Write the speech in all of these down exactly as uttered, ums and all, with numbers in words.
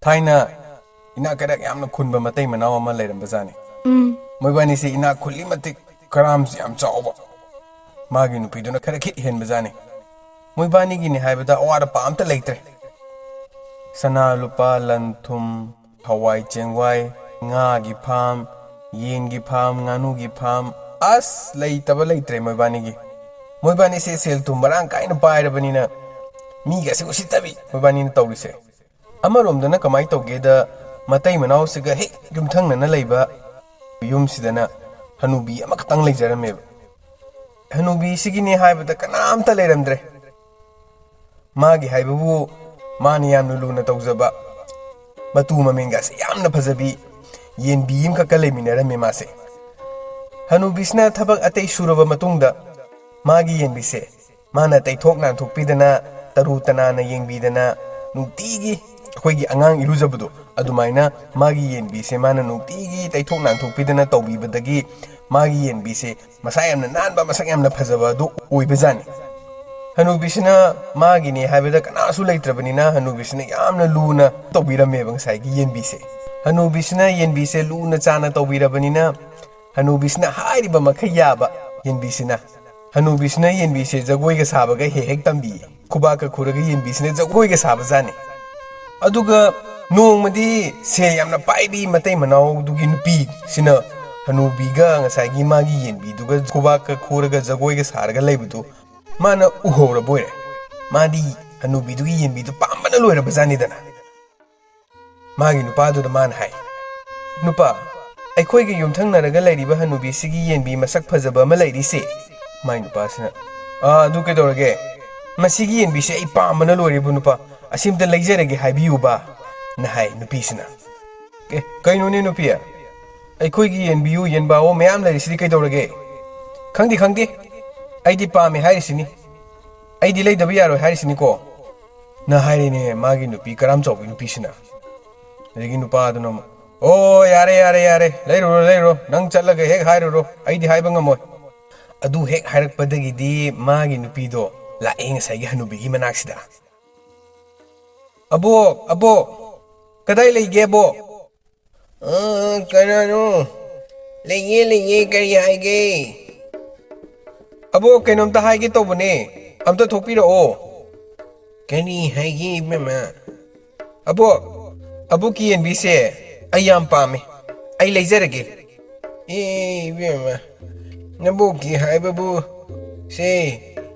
ꯊꯥꯏꯅ ꯏꯅꯥꯛ ꯀꯩꯔꯥꯛ ꯌꯥꯝꯅ ꯈꯨꯟꯕ ꯃꯇꯩ ꯃꯅꯥꯎ ꯑꯃ ꯂꯩꯔꯝꯕꯖꯥꯠꯅꯤ꯫ ꯃꯣꯏꯕꯥꯅꯤꯁꯦ ꯏꯅꯥꯛ ꯈꯨꯜꯂꯤ ꯃꯇꯤꯛ ꯀꯔꯥꯝꯁꯨ ꯌꯥꯝ ꯆꯥꯎꯕ꯫ ꯃꯥꯒꯤ ꯅꯨꯄꯤꯗꯨꯅ ꯈꯔ ꯈꯤꯠ ꯍꯦꯟꯕꯖꯥꯠꯅꯤ꯫ ꯃꯣꯏꯕꯥꯅꯤꯒꯤꯅꯤ ꯍꯥꯏꯕꯗ ꯑꯋꯥꯠ ꯑꯄꯥ ꯑꯝꯇ ꯂꯩꯇ꯭ꯔꯦ꯫ ꯁꯅꯥ ꯂꯨꯄꯥ, ꯂꯟ ꯊꯨꯝ, ꯍꯋꯥꯏ ꯆꯦꯡꯋꯥꯏ, ꯉꯥꯒꯤ ꯐꯥꯝ, ꯌꯦꯟꯒꯤ ꯐꯥꯝ, ꯉꯥꯅꯨꯒꯤ ꯐꯥꯝ, ꯑꯁ, ꯂꯩꯇꯕ ꯂꯩꯇ꯭ꯔꯦ ꯃꯣꯏꯕꯥꯅꯤꯒꯤ꯫ ꯃꯣꯏꯕꯥꯅꯤꯁꯦ ꯁꯦꯜ ꯊꯨꯝ ꯃꯔꯥꯡ ꯀꯥꯏꯅ ꯄꯥꯏꯔꯕꯅꯤꯅ ꯃꯤꯒꯁꯦ ꯎꯁꯤꯠꯇꯕꯤ ꯃꯣꯏꯕꯥꯅꯤꯅ ꯇꯧꯔꯤꯁꯦ꯫ ꯑꯃꯔꯣꯝꯗꯅ ꯀꯃꯥꯏꯅ ꯇꯧꯒꯦꯗ, ꯃꯇꯩ ꯃꯅꯥꯎꯁꯤꯒ ꯍꯦꯛ ꯌꯨꯝꯊꯪꯅꯅ ꯂꯩꯕ ꯌꯨꯝꯁꯤꯗꯅ ꯍꯅꯨꯕꯤ ꯑꯃꯈꯛꯇꯪ ꯂꯩꯖꯔꯝꯃꯦꯕ꯫ ꯍꯅꯨꯕꯤꯁꯤꯒꯤꯅꯦ ꯍꯥꯏꯕꯗ ꯀꯅꯥꯝꯇ ꯂꯩꯔꯝꯗ꯭ꯔꯦ꯫ ꯃꯥꯒꯤ ꯍꯥꯏꯕꯕꯨ ꯃꯥꯅ ꯌꯥꯝꯅ ꯂꯨꯅ ꯇꯧꯖꯕ, ꯃꯇꯨ ꯃꯃꯦꯟꯒꯁꯦ ꯌꯥꯝꯅ ꯐꯖꯕꯤ ꯌꯦꯟꯕꯤ ꯑꯃꯈꯛꯀ ꯂꯩꯃꯤꯟꯅꯔꯝꯃꯦ ꯃꯥꯁꯦ꯫ ꯍꯅꯨꯕꯤꯁꯤꯅ ꯊꯕꯛ ꯑꯇꯩ ꯁꯨꯔꯕ ꯃꯇꯨꯡꯗ ꯃꯥꯒꯤ ꯌꯦꯟꯕꯤꯁꯦ ꯃꯥꯅ ꯇꯩꯊꯣꯛ ꯅꯥꯟꯊꯣꯛꯄꯤꯗꯅ, ꯇꯔꯨ ꯇꯅꯥꯟꯅ ꯌꯦꯡꯕꯤꯗꯅ, ꯅꯨꯡꯇꯤꯒꯤ ꯑꯩꯈꯣꯏꯒꯤ ꯑꯉꯥꯡ ꯏꯔꯨꯖꯕꯗꯣ ꯑꯗꯨꯃꯥꯏꯅ ꯃꯥꯒꯤ ꯌꯦꯟꯕꯤꯁꯦ ꯃꯥꯅ ꯅꯨꯡꯇꯤꯒꯤ ꯇꯩꯊꯣꯛ ꯅꯥꯟꯊꯣꯛꯄꯤꯗꯅ ꯇꯧꯕꯤꯕꯗꯒꯤ ꯃꯥꯒꯤ ꯌꯦꯟꯕꯤꯁꯦ ꯃꯁꯥ ꯌꯥꯝꯅ ꯅꯥꯟꯕ, ꯃꯁꯛ ꯌꯥꯝꯅ ꯐꯖꯕ ꯑꯗꯨ ꯑꯣꯏꯕꯖꯥꯠꯅꯤ꯫ ꯍꯅꯨꯕꯤꯁꯤꯅ ꯃꯥꯒꯤꯅꯦ ꯍꯥꯏꯕꯗ ꯀꯅꯥꯁꯨ ꯂꯩꯇ꯭ꯔꯕꯅꯤꯅ ꯍꯅꯨꯕꯤꯁꯤꯅ ꯌꯥꯝꯅ ꯂꯨꯅ ꯇꯧꯕꯤꯔꯝꯃꯦꯕ ꯉꯁꯥꯏꯒꯤ ꯌꯦꯟꯕꯤꯁꯦ꯫ ꯍꯅꯨꯕꯤꯁꯤꯅ ꯌꯦꯟꯕꯤꯁꯦ ꯂꯨꯅ ꯆꯥꯅ ꯇꯧꯕꯤꯔꯕꯅꯤꯅ ꯍꯅꯨꯕꯤꯁꯤꯅ ꯍꯥꯏꯔꯤꯕ ꯃꯈꯩ ꯌꯥꯕ ꯌꯦꯟꯕꯤꯁꯤꯅ꯫ ꯍꯅꯨꯕꯤꯁꯤꯅ ꯌꯦꯟꯕꯤꯁꯦ ꯖꯒꯣꯏꯒ ꯁꯥꯕꯒ ꯍꯦꯛ ꯍꯦꯛ ꯇꯝꯕꯤꯌꯦ꯫ ꯈꯨꯕꯥꯛꯀ ꯈꯨꯔꯒ ꯌꯦꯟꯕꯤꯁꯤꯅ ꯖꯒꯣꯏꯒ ꯁꯥꯕꯖꯥꯠꯅꯤ꯫ ꯑꯗꯨꯒ ꯅꯣꯡꯃꯗꯤ ꯁꯦꯜ ꯌꯥꯝꯅ ꯄꯥꯏꯕꯤ ꯃꯇꯩ ꯃꯅꯥꯎꯗꯨꯒꯤ ꯅꯨꯄꯤꯁꯤꯅ ꯍꯅꯨꯕꯤꯒ ꯉꯁꯥꯏꯒꯤ ꯃꯥꯒꯤ ꯌꯦꯟꯕꯤꯗꯨꯒ ꯈꯨꯕꯥꯛꯀ ꯈꯨꯔꯒ ꯖꯒꯣꯏꯒ ꯁꯥꯔꯒ ꯂꯩꯕꯗꯨ ꯃꯥꯅ ꯎꯍꯧꯔꯕꯣꯏꯔꯦ꯫ ꯃꯥꯗꯤ ꯍꯅꯨꯕꯤꯗꯨꯒꯤ ꯌꯦꯟꯕꯤꯗꯨ ꯄꯥꯝꯕꯅ ꯂꯣꯏꯔꯕꯖꯥꯠꯅꯤꯗꯅ꯫ ꯃꯥꯒꯤ ꯅꯨꯄꯥꯗꯨꯗ ꯃꯥꯅ ꯍꯥꯏ, "ꯅꯨꯄꯥ, ꯑꯩꯈꯣꯏꯒꯤ ꯌꯨꯝꯊꯪꯅꯔꯒ ꯂꯩꯔꯤꯕ ꯍꯅꯨꯕꯤꯁꯤꯒꯤ ꯌꯦꯟꯕꯤ ꯃꯁꯛ ꯐꯖꯕ ꯑꯃ ꯂꯩꯔꯤꯁꯦ?" ꯃꯥꯏ ꯅꯨꯄꯥꯁꯤꯅ, "ꯑꯥ, ꯑꯗꯨ ꯀꯩꯗꯧꯔꯒꯦ? ꯃꯁꯤꯒꯤ ꯌꯦꯟꯕꯤꯁꯦ ꯑꯩ ꯄꯥꯝꯕꯅ ꯂꯣꯏꯔꯦꯕꯨ ꯅꯨꯄꯥ, ꯑꯁꯤꯝꯇ ꯂꯩꯖꯔꯒꯦ ꯍꯥꯏꯕꯤꯌꯨꯕ," ꯅ ꯍꯥꯏ ꯅꯨꯄꯤꯁꯤꯅ꯫ "ꯑꯦ, ꯀꯩꯅꯣꯅꯦ ꯅꯨꯄꯤ? ꯑꯩꯈꯣꯏꯒꯤ ꯌꯦꯟꯕꯤꯌꯨ ꯌꯦꯟꯕꯥꯋꯣ ꯃꯌꯥꯝ ꯂꯩꯔꯤꯁꯤꯗꯤ ꯀꯩꯗꯧꯔꯒꯦ?" "ꯈꯪꯗꯦ, ꯈꯪꯗꯦ, ꯑꯩꯗꯤ ꯄꯥꯝꯃꯦ ꯍꯥꯏꯔꯤꯁꯤꯅꯤ꯫ ꯑꯩꯗꯤ ꯂꯩꯗꯕ ꯌꯥꯔꯣꯏ ꯍꯥꯏꯔꯤꯁꯤꯅꯤꯀꯣ," ꯅ ꯍꯥꯏꯔꯦꯅꯦ ꯃꯥꯒꯤ ꯅꯨꯄꯤ ꯀꯔꯥꯝ ꯆꯥꯎꯕꯤ ꯅꯨꯄꯤꯁꯤꯅ꯫ ꯑꯗꯒꯤ ꯅꯨꯄꯥꯗꯨꯅ ꯑꯃꯨꯛ, "ꯑꯣ, ꯌꯥꯔꯦ, ꯌꯥꯔꯦ, ꯌꯥꯔꯦ, ꯂꯩꯔꯨꯔꯣ, ꯂꯩꯔꯨꯔꯣ, ꯅꯪ ꯆꯠꯂꯒ ꯍꯦꯛ ꯍꯥꯏꯔꯨꯔꯣ, ꯑꯩꯗꯤ ꯍꯥꯏꯕ ꯉꯝꯃꯣꯏ꯫" ꯑꯗꯨ ꯍꯦꯛ ꯍꯥꯏꯔꯛꯄꯗꯒꯤꯗꯤ ꯃꯥꯒꯤ ꯅꯨꯄꯤꯗꯣ ꯂꯥꯛꯑꯦ ꯉꯁꯥꯏꯒꯤ ꯍꯅꯨꯕꯤꯒꯤ ꯃꯅꯥꯛꯁꯤꯗ꯫ "ꯑꯕꯣꯛ, ꯑꯕꯣꯛ, ꯀꯗꯥꯏ ꯂꯩꯒꯦꯕꯣ? ꯑ, ꯀꯅꯥꯅꯣ? ꯂꯩꯌꯦ, ꯂꯩꯌꯦ, ꯀꯔꯤ ꯍꯥꯏꯒꯦ? ꯑꯕꯣꯛ, ꯀꯩꯅꯣꯝꯇ ꯍꯥꯏꯒꯦ ꯇꯧꯕꯅꯦ, ꯑꯝꯇ ꯊꯣꯛꯄꯤꯔꯛꯑꯣ꯫ ꯀꯔꯤ ꯍꯥꯏꯒꯦ, ꯏꯕꯦꯝꯃ? ꯑꯕꯣꯛ, ꯑꯕꯣꯛꯀꯤ ꯌꯦꯟꯕꯤꯁꯦ ꯑꯩ ꯌꯥꯝ ꯄꯥꯝꯃꯦ, ꯑꯩ ꯂꯩꯖꯔꯒꯦ꯫ ꯑꯦ, ꯏꯕꯦꯝꯃ, ꯅꯕꯣꯛꯀꯤ ꯍꯥꯏꯕꯕꯨ, ꯁꯦ,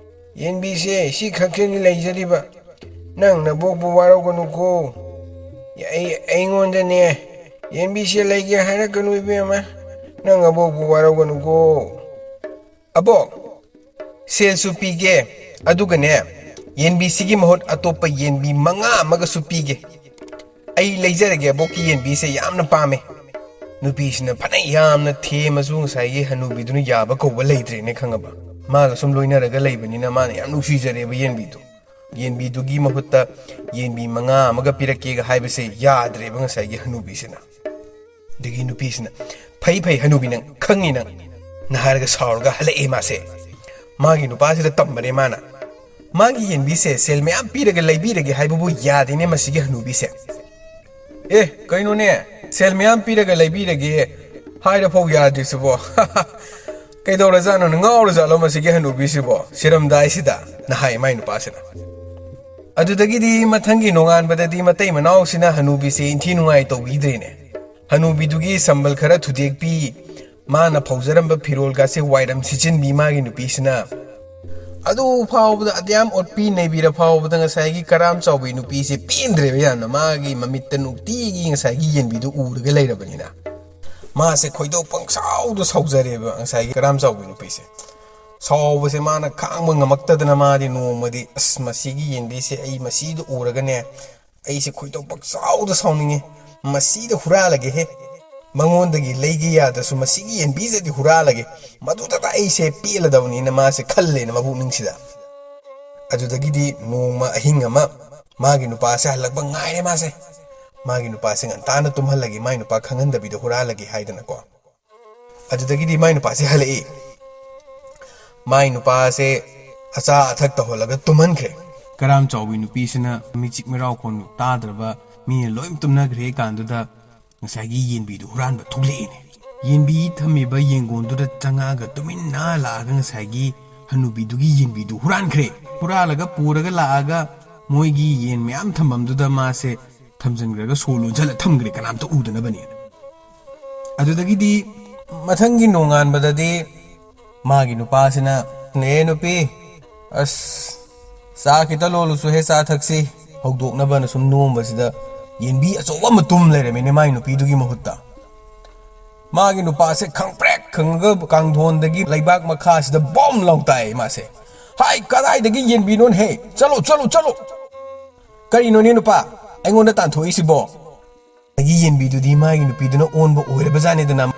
ꯌꯦꯟꯕꯤꯁꯦ ꯁꯤ ꯈꯛꯇꯅꯤ ꯂꯩꯖꯔꯤꯕ꯫ ꯅꯪ ꯅꯕꯣꯛꯄꯨ ꯋꯥꯔꯧꯒꯅꯨꯀꯣ꯫ ꯑꯩ, ꯑꯩꯉꯣꯟꯗꯅꯦ ꯌꯦꯟꯕꯤꯁꯦ ꯂꯩꯒꯦ ꯍꯥꯏꯔꯛꯀꯅꯨ, ꯏꯕꯦꯝꯃ꯫ ꯅꯪ ꯅꯕꯣꯛꯄꯨ ꯋꯥꯔꯧꯒꯅꯨꯀꯣ꯫ ꯑꯕꯣꯛ, ꯁꯦꯜꯁꯨ ꯄꯤꯒꯦ, ꯑꯗꯨꯒꯅꯦ, ꯌꯦꯟꯕꯤꯁꯤꯒꯤ ꯃꯍꯨꯠ ꯑꯇꯣꯞꯄ ꯌꯦꯟꯕꯤ ꯃꯉꯥ ꯑꯃꯒꯁꯨ ꯄꯤꯒꯦ꯫ ꯑꯩ ꯂꯩꯖꯔꯒꯦ, ꯑꯕꯣꯛꯀꯤ ꯌꯦꯟꯕꯤꯁꯦ ꯌꯥꯝꯅ ꯄꯥꯝꯃꯦ꯫ ꯅꯨꯄꯤꯁꯤꯅ ꯐꯅ ꯌꯥꯝꯅ ꯊꯦꯝꯃꯁꯨ ꯉꯁꯥꯏꯒꯤ ꯍꯅꯨꯕꯤꯗꯨꯅ ꯌꯥꯕ ꯀꯧꯕ ꯂꯩꯇ꯭ꯔꯦꯅꯦ, ꯈꯪꯉꯕ? ꯃꯥꯒ ꯁꯨꯝ ꯂꯣꯏꯅꯔꯒ ꯂꯩꯕꯅꯤꯅ ꯃꯥꯅ ꯌꯥꯝ ꯅꯨꯡꯁꯤꯖꯔꯦꯕ ꯌꯦꯟꯕꯤꯗꯨ꯫ ꯌꯦꯟꯕꯤꯗꯨꯒꯤ ꯃꯍꯨꯠꯇ ꯌꯦꯟꯕꯤ ꯃꯉꯥ ꯑꯃꯒ ꯄꯤꯔꯛꯀꯦꯒ ꯍꯥꯏꯕꯁꯦ ꯌꯥꯗ꯭ꯔꯦꯕ ꯉꯁꯥꯏꯒꯤ ꯍꯅꯨꯕꯤꯁꯤꯅ꯫ ꯑꯗꯒꯤ ꯅꯨꯄꯤꯁꯤꯅ, "ꯐꯩ, ꯐꯩ, ꯍꯅꯨꯕꯤ, ꯅꯪ ꯈꯪꯉꯤ ꯅꯪ"ꯅ ꯍꯥꯏꯔꯒ ꯁꯥꯎꯔꯒ ꯍꯜꯂꯛꯑꯦ ꯃꯥꯁꯦ꯫ ꯃꯥꯒꯤ ꯅꯨꯄꯥꯁꯤꯗ ꯇꯝꯕꯅꯦ ꯃꯥꯅ꯫ ꯃꯥꯒꯤ ꯌꯦꯟꯕꯤꯁꯦ ꯁꯦꯜ ꯃꯌꯥꯝ ꯄꯤꯔꯒ ꯂꯩꯕꯤꯔꯒꯦ ꯍꯥꯏꯕꯕꯨ ꯌꯥꯗꯦꯅꯦ ꯃꯁꯤꯒꯤ ꯍꯅꯨꯕꯤꯁꯦ꯫ "ꯑꯦ, ꯀꯩꯅꯣꯅꯦ, ꯁꯦꯜ ꯃꯌꯥꯝ ꯄꯤꯔꯒ ꯂꯩꯕꯤꯔꯒꯦ ꯍꯥꯏꯔꯐꯥꯎ ꯌꯥꯗ꯭ꯔꯤꯁꯤꯕꯣ? ꯀꯩꯗꯧꯔꯖꯥꯠꯅꯣ, ꯉꯥꯎꯔꯖꯥꯠꯂꯣ ꯃꯁꯤꯒꯤ ꯍꯅꯨꯕꯤꯁꯤꯕꯣ, ꯁꯤꯔꯝꯗꯥꯏꯁꯤꯗ?" ꯅ ꯍꯥꯏ ꯃꯥꯏ ꯅꯨꯄꯥꯁꯤꯅ꯫ ꯑꯗꯨꯗꯒꯤꯗꯤ ꯃꯊꯪꯒꯤ ꯅꯣꯡꯉꯥꯟꯕꯗꯗꯤ ꯃꯇꯩ ꯃꯅꯥꯎꯁꯤꯅ ꯍꯅꯨꯕꯤꯁꯦ ꯏꯟꯊꯤ ꯅꯨꯡꯉꯥꯏ ꯇꯧꯕꯤꯗ꯭ꯔꯦꯅꯦ꯫ ꯍꯅꯨꯕꯤꯗꯨꯒꯤ ꯁꯝꯕꯜ ꯈꯔ ꯊꯨꯗꯦꯛꯄꯤ, ꯃꯥꯅ ꯐꯧꯖꯔꯝꯕ ꯐꯤꯔꯣꯜꯒꯁꯦ ꯋꯥꯏꯔꯝ ꯁꯤꯠꯆꯤꯟꯕꯤ ꯃꯥꯒꯤ ꯅꯨꯄꯤꯁꯤꯅ꯫ ꯑꯗꯨ ꯐꯥꯎꯕꯗ, ꯑꯗꯨꯌꯥꯝ ꯑꯣꯠꯄꯤ ꯅꯩꯕꯤꯔ ꯐꯥꯎꯕꯗ ꯉꯁꯥꯏꯒꯤ ꯀꯔꯥꯝ ꯆꯥꯎꯕꯤ ꯅꯨꯄꯤꯁꯦ ꯄꯦꯟꯗ꯭ꯔꯦꯕ ꯌꯥꯝꯅ, ꯃꯥꯒꯤ ꯃꯃꯤꯠꯇ ꯅꯨꯡꯇꯤꯒꯤ ꯉꯁꯥꯏꯒꯤ ꯌꯦꯟꯕꯤꯗꯨ ꯎꯔꯒ ꯂꯩꯔꯕꯅꯤꯅ꯫ ꯃꯥꯁꯦ ꯈꯣꯏꯗꯧ ꯄꯪꯁꯥꯎꯗ ꯁꯥꯎꯖꯔꯦꯕ ꯉꯁꯥꯏꯒꯤ ꯀꯔꯥꯝ ꯆꯥꯎꯕꯤ ꯅꯨꯄꯤꯁꯦ꯫ ꯁꯥꯎꯕꯁꯦ ꯃꯥꯅ ꯈꯥꯡꯕ ꯉꯝꯃꯛꯇꯗꯅ ꯃꯥꯗꯤ ꯅꯣꯡꯃꯗꯤ, "ꯑꯁ, ꯃꯁꯤꯒꯤ ꯌꯦꯟꯕꯤꯁꯦ ꯑꯩ ꯃꯁꯤꯗ ꯎꯔꯒꯅꯦ, ꯑꯩꯁꯦ ꯈꯣꯏꯗꯧ ꯄꯪꯁꯥꯎꯗ ꯁꯥꯎꯅꯤꯡꯉꯦ꯫ ꯃꯁꯤꯗ ꯍꯨꯔꯥꯜꯂꯒꯦꯍꯦ꯫ ꯃꯉꯣꯟꯗꯒꯤ ꯂꯩꯒꯦ ꯌꯥꯗ꯭ꯔꯁꯨ ꯃꯁꯤꯒꯤ ꯌꯦꯟꯕꯤꯁꯤꯗꯤ ꯍꯨꯔꯥꯜꯂꯒꯦ꯫ ꯃꯗꯨꯗ ꯑꯩꯁꯦ ꯄꯦꯜꯂꯗꯕꯅꯤꯅ" ꯃꯥꯁꯦ ꯈꯜꯂꯦꯅ ꯃꯕꯨꯛꯅꯤꯡꯁꯤꯗ꯫ ꯑꯗꯨꯗꯒꯤꯗꯤ ꯅꯣꯡꯃ ꯑꯍꯤꯡ ꯑꯃ ꯃꯥꯒꯤ ꯅꯨꯄꯥꯁꯦ ꯍꯜꯂꯛꯄ ꯉꯥꯏꯔꯦ ꯃꯥꯁꯦ꯫ ꯃꯥꯒꯤ ꯅꯨꯄꯥꯁꯦ ꯉꯟꯇꯥꯅ ꯇꯨꯝꯍꯜꯂꯒꯦ, ꯃꯥꯒꯤ ꯅꯨꯄꯥ ꯈꯪꯍꯟꯗꯕꯤꯗ ꯍꯨꯔꯥꯜꯂꯒꯦ ꯍꯥꯏꯗꯅꯀꯣ꯫ ꯑꯗꯨꯗꯒꯤꯗꯤ ꯃꯥꯏ ꯅꯨꯄꯥꯁꯦ ꯍꯜꯂꯛꯏ꯫ ꯃꯥꯏ ꯅꯨꯄꯥꯁꯦ ꯑꯆꯥ ꯑꯊꯛ ꯇꯧꯍꯜꯂꯒ ꯇꯨꯝꯍꯟꯈ꯭ꯔꯦ꯫ ꯀꯔꯥꯝ ꯆꯥꯎꯕꯤ ꯅꯨꯄꯤꯁꯤꯅ ꯃꯤꯆꯤꯛ ꯃꯤꯔꯥꯎ ꯈꯣꯟ ꯇꯥꯗ꯭ꯔꯕ, ꯃꯤꯅ ꯂꯣꯏ ꯇꯨꯝꯅꯈ꯭ꯔꯦ ꯀꯥꯟꯗꯨꯗ ꯉꯁꯥꯏꯒꯤ ꯌꯦꯟꯕꯤꯗꯨ ꯍꯨꯔꯥꯟꯕ ꯊꯣꯛꯂꯛꯑꯦꯅꯦ꯫ ꯌꯦꯟꯕꯤ ꯊꯝꯃꯤꯕ ꯌꯦꯡꯒꯣꯟꯗꯨꯗ ꯆꯪꯉꯛꯑꯒ ꯇꯨꯃꯤꯟꯅ ꯂꯥꯛꯑꯒ ꯉꯁꯥꯏꯒꯤ ꯍꯅꯨꯕꯤꯗꯨꯒꯤ ꯌꯦꯟꯕꯤꯗꯨ ꯍꯨꯔꯥꯟꯈ꯭ꯔꯦ꯫ ꯍꯨꯔꯥꯜꯂꯒ ꯄꯨꯔꯒ ꯂꯥꯛꯑꯒ ꯃꯣꯏꯒꯤ ꯌꯦꯟ ꯃꯌꯥꯝ ꯊꯝꯐꯝꯗꯨꯗ ꯃꯥꯁꯦ ꯊꯝꯖꯤꯟꯈ꯭ꯔꯒ ꯁꯣ ꯂꯣꯟꯁꯤꯜꯂ ꯊꯝꯈ꯭ꯔꯦ, ꯀꯅꯥꯝꯇ ꯎꯗꯅꯕꯅꯦꯅ꯫ ꯑꯗꯨꯗꯒꯤꯗꯤ ꯃꯊꯪꯒꯤ ꯅꯣꯡꯉꯥꯟꯕꯗꯗꯤ ꯃꯥꯒꯤ ꯅꯨꯄꯥꯁꯤꯅ, "ꯅꯦ ꯅꯨꯄꯤ, ꯑꯁ, ꯆꯥ ꯈꯤꯇ ꯂꯣꯜꯂꯨꯁꯨ ꯍꯦ, ꯆꯥ ꯊꯛꯁꯤ", ꯍꯧꯗꯣꯛꯅꯕꯅ ꯁꯨꯝ ꯅꯣꯝꯕꯁꯤꯗ ꯌꯦꯟꯕꯤ ꯑꯆꯧꯕ ꯑꯃ ꯇꯨꯝ ꯂꯩꯔꯝꯃꯤꯅꯦ ꯃꯥꯒꯤ ꯅꯨꯄꯤꯗꯨꯒꯤ ꯃꯍꯨꯠꯇ꯫ ꯃꯥꯒꯤ ꯅꯨꯄꯥꯁꯦ ꯈꯪꯄ꯭ꯔꯦꯛ ꯈꯪꯉꯒ ꯀꯥꯡꯊꯣꯟꯗꯒꯤ ꯂꯩꯕꯥꯛ ꯃꯈꯥꯁꯤꯗ ꯕꯣꯝ ꯂꯥꯎ ꯇꯥꯏ ꯃꯥꯁꯦ꯫ "ꯍꯥꯏ, ꯀꯗꯥꯏꯗꯒꯤ ꯌꯦꯟꯕꯤꯅꯣꯅꯦ ꯍꯦ? ꯆꯠꯂꯣ, ꯆꯠꯂꯣ, ꯆꯠꯂꯣ!" "ꯀꯔꯤꯅꯣꯅꯦ ꯅꯨꯄꯥ, ꯑꯩꯉꯣꯟꯗ ꯇꯥꯟꯊꯣꯛꯏꯁꯤꯕꯣ?" ꯑꯗꯒꯤ ꯌꯦꯟꯕꯤꯗꯨꯗꯤ ꯃꯥꯒꯤ ꯅꯨꯄꯤꯗꯨꯅ ꯑꯣꯟꯕ ꯑꯣꯏꯔꯕꯖꯥꯠꯅꯤꯗꯅ꯫